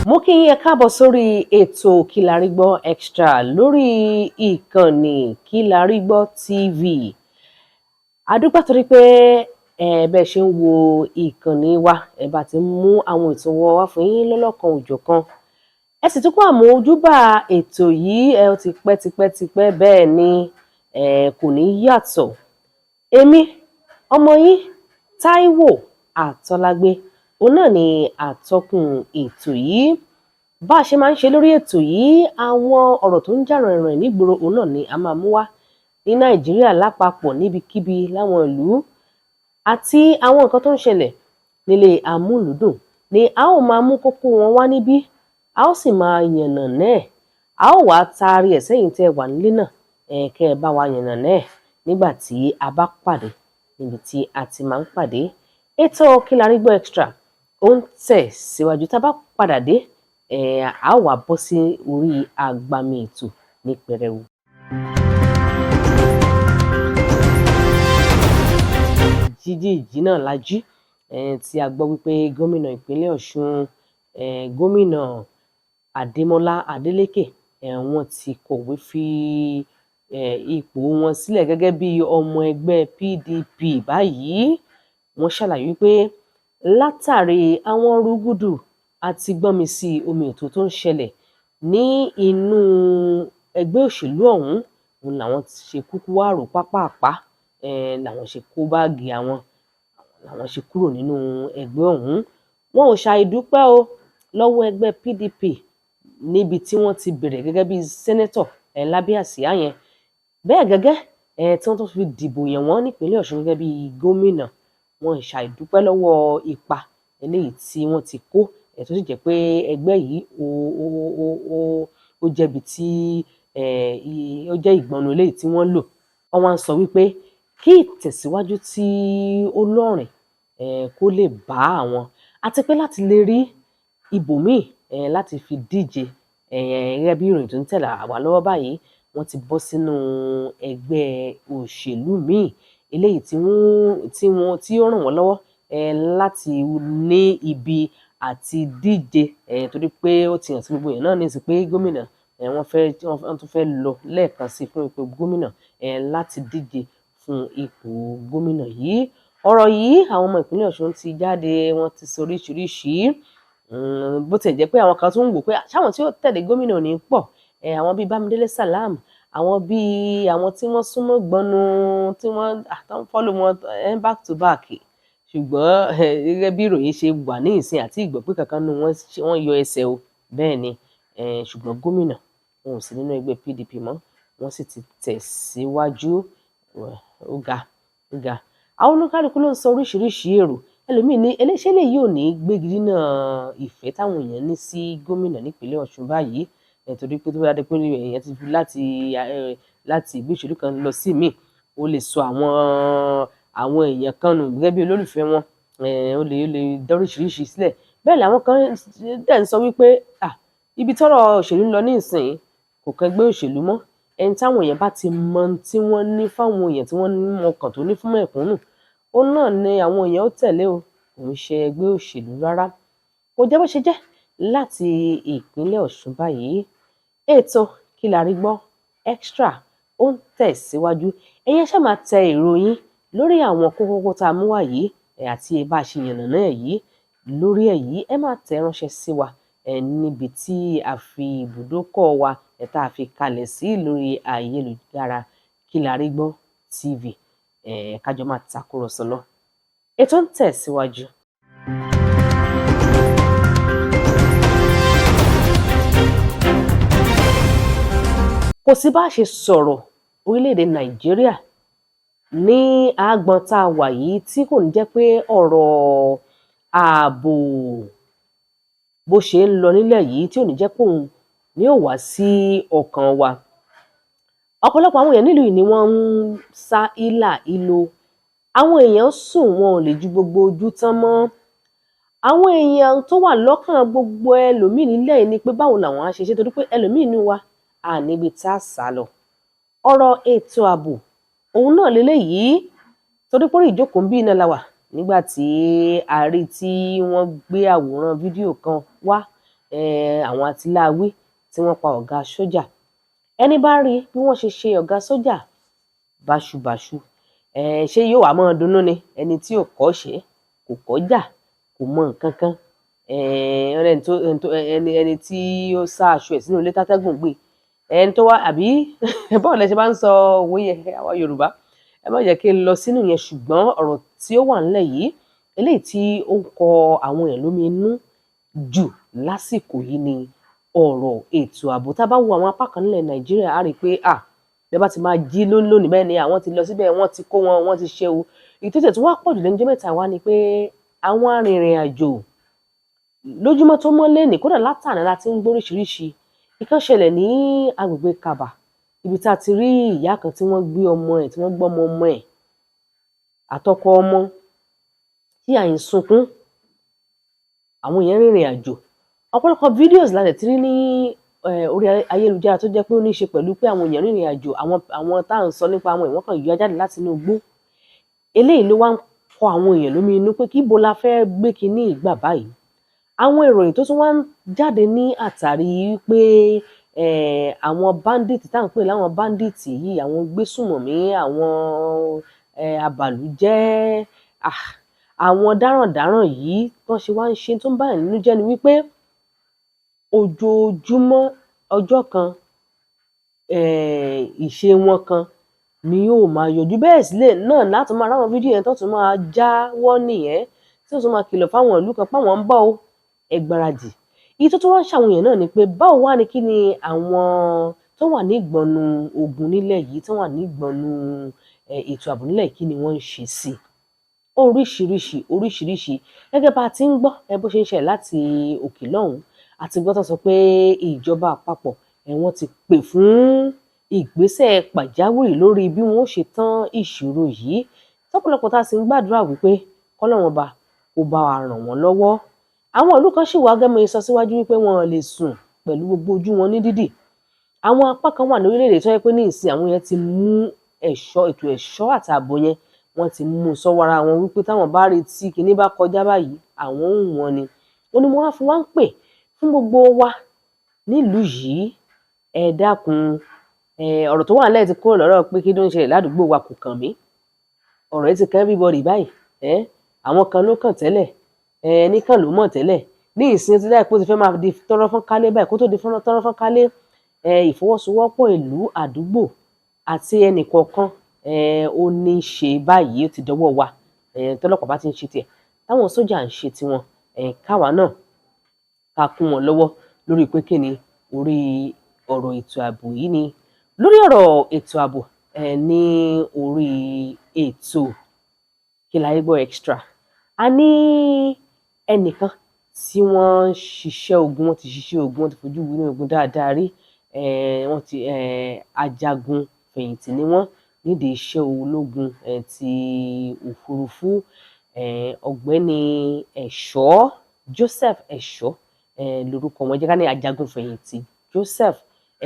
Mo kí yín, ẹ káàbọ̀ sórí ètò Kílárígbọ́ Extra lórí ìkànnì Kílárígbọ́ TV. A dúpẹ́ torí pé ẹ bẹ́ẹ̀ ṣe ń wo ìkànnì wa, ẹ bá ti ń mú àwọn ètò wa wá fún yín lọ́lọ́kan òjọ̀kan. Ẹ sì tún kó àmójúbà ètò yìí. Ẹ ó ti pẹ́ tipẹ́ tipẹ́, bẹ́ẹ̀ ni ẹ kò ní yàtọ̀. Èmi ọmọ yín, Táíwò Àtọ́lágbé, òun náà ni àtọ́kùn ètò yìí. Bá a ṣe máa ń ṣe lórí ètò yìí, àwọn ọ̀rọ̀ tó ń jà rìnrìn nígboro, òun náà ni a máa mú wá ní Nàìjíríà lápapọ̀, níbikíbi láwọn ìlú, àti àwọn nǹkan tó ń ṣẹlẹ̀ nílé amúlùúdùn ni a ó máa mú kókó wọn wá níbí. A ó sì máa yànnà náà, a ó wàá taari ẹ̀ sẹ́yìn tẹ́ ẹ wà nílé náà, ẹ̀ kẹ́ ẹ bá wa yànnà náà nígbà tí a bá pàdé níbi tí a ti máa ń pàdé. Ètò Kílárígbọ́ Extra ó ń tẹ̀ síwájú. Tá a bá padà dé, ẹ̀ á wà bọ́ sí orí agbami ètò ní pẹrẹwu. Jíjí ìjí náà la jí tí a gbọ́ wípé gómìnà ìpínlẹ̀ Ọ̀ṣun, gómìnà Adémọ́lá Adélékè, wọ́n ti kọ̀wé fi ipò wọn sílẹ̀ gẹ́gẹ́ bí ọmọ ẹgbẹ́ PDP báyìí. Wọ́n ṣàlàyé wípé látàrí àwọn rúgúdù àti gbọ́nmi-sí omi ètò tó ń ṣẹlẹ̀ ní inú ẹgbẹ́ òṣèlú ọ̀hún, òun làwọn ti ṣe kúkú wá rò pápápá, làwọn ṣe kó báàgì àwọn, làwọn ṣe kúrò nínú ẹgbẹ́ ọ̀hún. Wọn ò ṣàì dúpẹ́ o lọ́wọ́ ẹgbẹ́ PDP níbi tí wọ́n ti bẹ̀rẹ̀ gẹ́gẹ́ bí sẹ́nẹ́tọ̀ lábẹ́ àsíá yẹn, bẹ́ẹ̀ gẹ́gẹ́ tí wọ́n tún fi dìbò yàn wọ́n nípínlẹ̀ Ọ̀ṣun gẹ́gẹ́ bí gómìnà. Wọn ò ṣàì dúpẹ́ lọ́wọ́ ipa eléyìí tí wọ́n ti kó, tó sì jẹ́ pé ẹgbẹ́ yìí ó jẹ́bi tí ó jẹ́ ìgbọnnu eléyìí tí wọ́n lò. Wọ́n wá ń sọ wípé kí ìtẹ̀síwájú tí ó lọ́rìn kó lè bá àwọn, àti pé láti lè rí ibòmíì láti fi díje. Gẹ́gẹ́ bí ìròyìn tó ń tẹ̀lé àwa lọ́wọ́ báyìí, wọ́n ti bọ́ sínú ẹgbẹ́ òṣèlú míì eléyìí tí wọ́n tí wọ́n tí ó ràn wọ́n lọ́wọ́ láti ní ibi àti díje, torí pé ó ti hàn sí gbogbo èèyàn náà ní ìsìn pé gómìnà wọ́n fẹ́, wọ́n tún fẹ́ lọ lẹ́ẹ̀kan sí fún ipò gómìnà, láti díje fún ipò gómìnà yìí. Ọ̀rọ̀ yìí, àwọn ọmọ ìpínlẹ̀ Ọ̀ṣun ti jáde, wọ́n ti sọ oríṣiríṣi. Bó tiẹ̀ jẹ́ pé àwọn kan tún ń wò pé ṣáwọn tí ó tẹ̀lé gómìnà ò ní pọ̀, àwọn bíi Bámidélé Salam, àwọn bíi àwọn tí wọ́n súnmọ́ gbọnu, tí wọ́n tán follow wọn back to back. Ṣùgbọ́n gẹ́gẹ́ bí ìròyìn ṣe wà ní ìsìn, àti ìgbọ́ pé kankan nínú wọn wọ́n yọ ẹsẹ̀ o. Bẹ́ẹ̀ ni, ṣùgbọ́n gómìnà wọn ò sí nínú ẹgbẹ́ PDP mọ́, wọ́n sì ti tẹ̀ síwájú. Ó ga, ó ga. Àwọn olúkálùkù ló ń sọ oríṣiríṣi èrò. Ẹlòmíín ní eléṣẹ́ lè yóò ní gbégi dínà ìfẹ́ táwọn èèyàn ní sí gómìnà nípínlẹ̀ Ọ̀ṣun báyìí, torí pé tó bá dé pé èèyàn ti fi láti ìgbé òṣèlú kan lọ sí míì, ó lè sọ àwọn èèyàn kan nù gẹ́gẹ́ bí olólùfẹ́ wọn, ó lè dá oríṣiríṣi sílẹ̀. Bẹ́ẹ̀ làwọn kan dẹ̀ ń sọ wípé ibi tọ́rọ̀ òṣèlú ń lọ ní ìsìn kò kẹgbẹ́ òṣèlú mọ́. Ẹni táwọn èèyàn bá ti mọ tí wọ́n ní fáwọn èèyàn, tí wọ́n ní ọkàn tó ní fún mẹ̀kúnnù, òun náà ni àwọn èèyàn ó tẹ̀lé o, kò ń ṣe ẹgbẹ́ òṣèlú rárá. Kò jẹ́ bó ṣe jẹ́ láti ìpínlẹ̀ Ọ̀ṣun báyìí. Ètò Kílárígbọ́ Extra ó ń tẹ̀síwájú. Ẹ̀yin ṣáà máa tẹ ìròyìn lórí àwọn kókó tá a mú wá yìí àti bá a ṣe yànnà náà yìí lórí ẹ̀ yìí. Ẹ máa tẹ̀ ránṣẹ́ sí wa níbi tí a fi ibùdókọ̀ wa tá a fi kalẹ̀ sí lórí ayélujára, Kílárígbọ́ TV, kájọ máa takùrọ̀sọ lọ. Ètò ń tẹ̀síwájú. Kò sí bá a ṣe sọ̀rọ̀ orílẹ̀-èdè Nàìjíríà ní àgbọn tá a wà yìí tí kò ní jẹ́ pé ọ̀rọ̀ ààbò bó ṣe ń lọ nílẹ̀ yìí tí ò ní jẹ́ pé òun ni ó wá sí ọkàn wa. Ọ̀pọ̀lọpọ̀ àwọn èèyàn nílùú yìí ni wọ́n ń sá hílà hílo. Àwọn èèyàn sùn, wọn ò lè ju gbogbo ojú tán mọ́. Àwọn èèyàn tó wà lọ́kàn gbogbo ẹlòmíì nílẹ̀ yìí ni pé báwo làwọn á ṣe ṣe, torí pé ẹlòmíì nínú wa à níbi tá a sá lọ. Ọ̀rọ̀ ètò ààbò òun náà leléyìí. Torí pé orí ìjókòó ń bí iná la wà nígbà tí a rí tí wọ́n gbé àwòrán fídíò kan wá, àwọn atiláwí tí wọ́n pa ọ̀gá sójà. Ẹni bá rí bí wọ́n ṣe ṣe ọ̀gá sójà báṣubàṣu, ṣé yóò wá máa dunnú ni? Ẹni tí ò kọ́ṣẹ́, kò kọ́jà, kò mọ nǹkan kan, ẹni tí ó sá aṣọ ẹ̀ sínú ilé tátẹ́gùn gbé, ẹni tó wá àbí báwo lẹ ṣe máa ń sọ òwe yẹn àwa Yorùbá? Ẹ má jẹ́ kí n lọ sínú yẹn, ṣùgbọ́n ọ̀rọ̀ tí ó wà ńlẹ̀ yìí, eléyìí tí ó ń kọ àwọn èèyàn lómi inú jù lásìkò yìí ni ọ̀rọ̀ ètò ààbò. Tá a bá wo àwọn apá kan nílẹ̀ Nàìjíríà, á rí i pé bí a bá ti máa jí lónìí bẹ́ẹ̀ ni àwọn ti lọ síbẹ̀, wọ́n ti kó wọn, wọ́n ti ṣe o. Ìtòtẹ̀ tó wá pọ̀ jù lẹ́nu ọjọ́ mẹ́ta wá ni pé àwọn arìnrìn àjò lójúmọ́ tó mọ́ lẹ́nìí, kódà látàná la ti ń gbóríṣiríṣi. Ìkan ṣẹlẹ̀ ní agbègbè Kaba, ibi tá a ti rí ìyá kan tí wọ́n gbé ọmọ ẹ̀, tí wọ́n gbọ́ ọmọ ọmọ ẹ̀ àtọkọ ọmọ, tí à ń sunkún. Àwọn èèyàn rìnrìn àjò. Ọ̀pọ̀lọpọ̀ videos la dẹ̀ ti rí ní orí ayélujára tó jẹ́ pé ó ní í ṣe pẹ̀lú pé àwọn èèyàn rìnrìn àjò, àwọn tá à ń sọ nípa àwọn ìwọ́n kan yọ jáde láti inú igbó. Eléyìí ló wá ń kọ àwọn èèyàn lómi inú pé kíbo la fẹ́ gbé kinní ìgbà báyìí. Àwọn ìròyìn tó tún wá ń jáde ní àtàrí pé àwọn bandit tá à ń pè láwọn bandit yìí, àwọn gbésùmọ̀mí, àwọn abàlújẹ́, àwọn dáràndáràn yìí, bọ́n ṣe wá ń ṣe tó ń báyàn nínú jẹ́ ni wípé ojoojúmọ́ ọjọ́ kan ìṣe wọn kan ni yóò máa yọjú. Bẹ́ẹ̀ sílẹ̀ náà láti máa ráwọn fídíò yẹn tó tún máa jáwọ́ nìyẹn, tí ó tún máa kìlọ̀ fáwọn ìlú kan páwọn ń bọ̀ o, ẹ gbáradì. Èyí tó tún wá ń ṣàwọn èèyàn náà ni pé báwo wá ni kí ni àwọn tó wà ní ìgbọ̀nù ogun nílẹ̀ yìí, tó wà ní ìgbọ̀nù ètò ààbò nílẹ̀ yìí, kí ni wọ́n ń ṣe sí i? Oríṣiríṣi oríṣiríṣi gẹ́gẹ́ bá a ti ń gbọ́ ẹ bó ṣe ń ṣẹlẹ̀ láti òkè lọ́hùn-ún, àti gbọ́ tó sọ pé ìjọba àpapọ̀ wọ́n ti pè fún ìgbésẹ̀ pàjáwìrì lórí bí wọ́n ó ṣe tán ìṣòro yìí. Tọ́pọ̀lọpọ̀ tá a sì ń gbàdúrà wípé k'Ọlọ́run Ọba kó bá wa ràn wọ́n lọ́wọ́. Àwọn ìlú kan sì wà gẹ́gẹ́ bí mo ṣe sọ síwájú wípé wọn ò lè sùn pẹ̀lú gbogbo ojú wọn ní dídì. Àwọn apá kan wà lórílẹ̀-èdè tó jẹ́ pé ní ìsìn àwọn yẹn ti mú ẹ̀ṣọ́, ètò ẹ̀ṣọ́ àtààbò yẹn, wọ́n ti mú un sọ́wọ́ ara wọn wípé táwọn bá rí tí kinní bá kọjá báyìí, àwọn ò wọ́n ni. Ó ní mo wá fi wá ń pè fún gbogbo wa nílùú yìí, ẹ dákun, ọ̀rọ̀ tó wà nílẹ̀ ti kúrò lọ́rọ̀ pé kí ló ń ṣẹlẹ̀ ládùúgbò wa kò kàn mí. Ọ̀rọ̀ yìí ti kan everybody báyìí. Àwọn kan ló kàn tẹ́lẹ̀, ẹni kan ló mọ̀ tẹ́lẹ̀. Ní ìsìn tí láì pé ó ti fẹ́ máa di tọ́rọ́ fọ́n kálé báyìí, kó tó di tọ́rọ́ fọ́n kálé, ìfọwọ́sowọ́pọ̀ ìlú, àdúgbò àti ẹnì kọ̀ọ̀kan, ó ní í ṣe báyìí, ó ti dọwọ́ wa. Tọ́lọ́pàá bá ti ń ṣe tiẹ̀, táwọn sójà ń ṣe tiwọn, káwa náà ká kún wọn lọ́wọ́ lórí pé kí ni orí ọ̀rọ̀ ètò ààbò yìí ni. Lórí ọ̀rọ̀ ètò ààbò ní orí ètò Kí Láyé Gbọ́ Extra, a ní ẹnìkan tí wọ́n ń ṣiṣẹ́ ogun, wọ́n ti ṣiṣẹ́ ogun, wọ́n ti fojú winá ogun dáadáa rí, wọ́n ti ajagun fẹ̀yìntì ni wọ́n nídìí iṣẹ́ ológun ti òfurufú, ọ̀gbẹ́ni Ẹ̀ṣọ́ Joseph Ẹ̀ṣọ́ lórúkọ wọn. Jẹ́ ká ní ajagun fẹ̀yìntì Joseph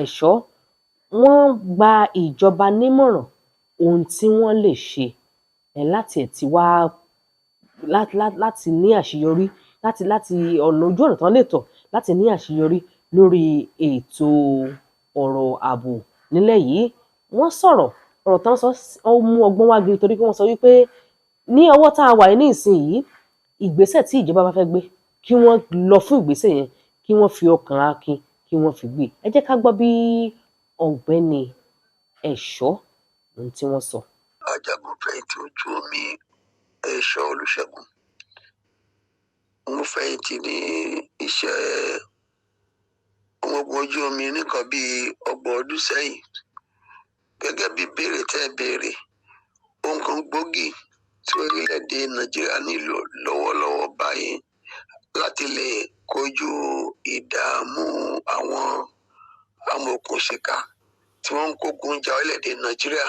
Ẹ̀ṣọ́. Wọ́n gba ìjọba nímọ̀ràn ohun tí wọ́n lè ṣe láti ẹ̀ ti wá láti ní àṣeyọrí, láti ọ̀nà ojú ọ̀nà tán lè tọ̀ láti ní àṣeyọrí lórí ètò ọ̀rọ̀ ààbò nílẹ̀ yìí. Wọ́n sọ̀rọ̀, ọ̀rọ̀ tán sọ ó mú ọgbọ́n wá gidi, torí pé wọ́n sọ wípé ní ọwọ́ tá a wà ní ìsinyìí, ìgbésẹ̀ tí ìjọba bá fẹ́ gbé, kí wọ́n lọ fún ìgbésẹ̀ yẹn, kí wọ́n fi ọkàn akin kí wọ́n fi gbé. Ẹ jẹ́ ká gbọ́ bí ọ̀gbẹ́ni Ẹ̀ṣọ́ ohun tí wọ́n sọ. Ajagunfẹ̀yìntì ojú omi Ẹ̀ṣọ́ Olúṣẹ́gun. Mo fẹ̀yìntì ní iṣẹ́ ọmọ ogun ojú omi nìkan bíi 30 ọdún sẹ́yìn. Gẹ́gẹ́ bí béèrè tẹ́ ẹ béèrè, ohun kan gbòógì tí orílẹ̀-èdè Nàìjíríà nílò lọ́wọ́lọ́wọ́ báyìí láti lè kojú ìdààmú àwọn amòòkùnṣìkà tí wọ́n ń kógun ja orílẹ̀-èdè Nàìjíríà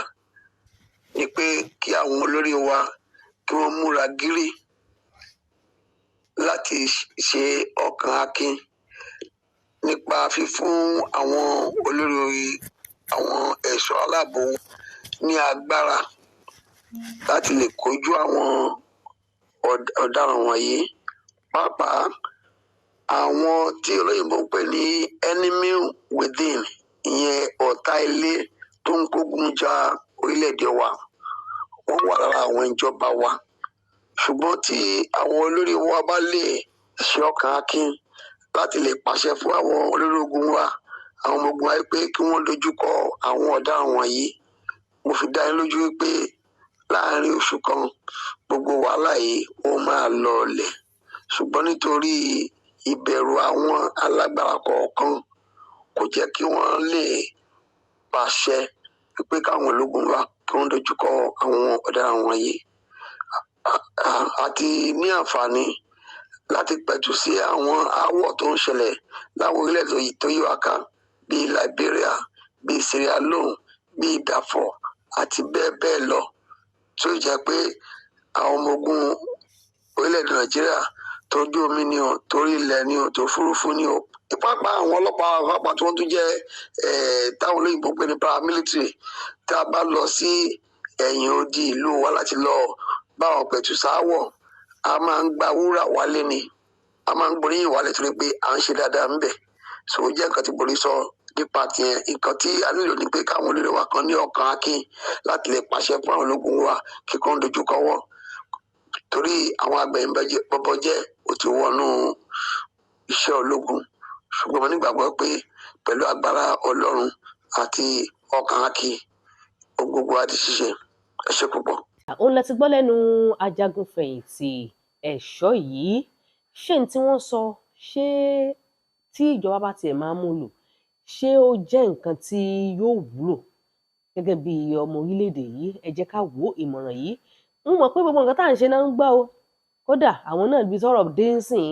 ni pé kí àwọn olórí wa kí wọ́n múra gírí láti ṣe ọkàn akin nípa fífún àwọn olórí àwọn ẹ̀ṣọ́ aláàbò ní agbára. láti lè kojú àwọn ọ̀daràn wọ̀nyí, pàápàá àwọn tí olóyìnbó ń pè ní enemy within, ìyẹn ọ̀tá ilé tó ń kógun ja orílẹ̀-èdè wa. Wọ́n wà lára àwọn ìjọba wa, ṣùgbọ́n tí àwọn olórí wa bá lè ṣe ọkàn akin láti lè pàṣẹ fún àwọn olórí ogun wa, àwọn ọmọ ogun wa, pé kí wọ́n dojúkọ àwọn ọ̀daràn wọ̀nyí, mo fi dá yín lójú wípé láàárín oṣù kan, gbogbo wàhálà yìí ó máa lọọlẹ̀. Ṣùgbọ́n nítorí ìbẹ̀rù àwọn alágbára kọ̀ọ̀kan, kò jẹ́ kí wọ́n lè pàṣẹ wípé káwọn ológun wa kí wọ́n dojúkọ àwọn ọ̀daràn wọ̀nyí. Àti ní àǹfààní láti pẹ̀tù sí àwọn aáwọ̀ tó ń ṣẹlẹ̀ láwọn orílẹ̀-èdè tó yí wa ká, bíi Liberia, bíi Sierra Leone, bíi Darfur àti bẹ́ẹ̀ bẹ́ẹ̀ lọ, tó jẹ́ pé àwọn ọmọ ogun orílẹ̀-èdè Nàìjíríà, tójú omi ni o, torí ilẹ̀ ni o, tó òfurufú ni o, pápá àwọn ọlọ́pàá pápá tí wọ́n tún jẹ́ táwọn olóyìnbó pè ní paramilitary, tá a bá lọ sí ẹ̀yìn odi ìlú wa láti lọ bá wọn pẹ̀tù sáwọ̀, a máa ń gba wúrà wálé ni, a máa ń gboríyìn wálé torí pé à ń ṣe dáadáa ńbẹ̀. So ó jẹ́ nǹkan tí Bólú sọ nípa tiẹ̀. Nǹkan tí a nílò ni pé káwọn olórí wa kan ní ọkàn akin láti lè pàṣẹ fún àwọn ológun wa kí kàn dojúkọ wọn, torí àwọn agbẹ̀yìnbọ̀bọ̀jẹ́ ó ti wọnú iṣẹ́ ológun. Ṣùgbọ́n mo nígbàgbọ́ pé pẹ̀lú agbára Ọlọ́run àti ọkàn akin, gbogbo wa ti ṣiṣẹ́. Ẹ ṣé púpọ̀. Òun lẹ ti gbọ́ lẹ́nu ajagunfẹ̀yìntì Ẹ̀ṣọ́ yìí. Ṣé n tí wọ́n sọ, ṣé tí ìjọba bá tiẹ̀ máa mú lò, ṣé ó jẹ́ nǹkan tí yóò wúlò gẹ́gẹ́ bí ọmọ orílẹ̀-èdè yìí? Ẹ jẹ́ ká wo ìmọ̀ràn yìí. Ń mọ̀ pé gbogbo nǹkan tá à ń ṣe náà ń gbọ́ o. Kódà àwọn náà, ibi tọ́rọ̀ dé ń sìn,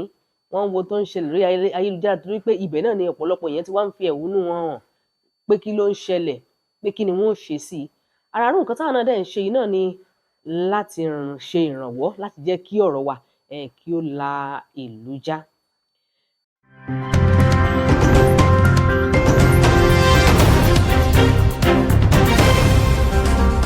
wọ́n ń wo tó ń ṣẹlẹ̀ lórí ayélujára, torí pé ibẹ̀ náà ni ọ̀pọ̀lọpọ̀ èèyàn ti wá ń fi ẹ̀hónú wọn hàn pé kí ló ń ṣẹlẹ̀, pé kí ni wọ́n ó ṣe sí i. Ara àrùn nǹkan táwọn náà dẹ̀ ń ṣe yìí náà ni láti ṣe ìrànwọ́ láti jẹ́ kí ọ̀rọ̀ wa kí ó la ìlú já.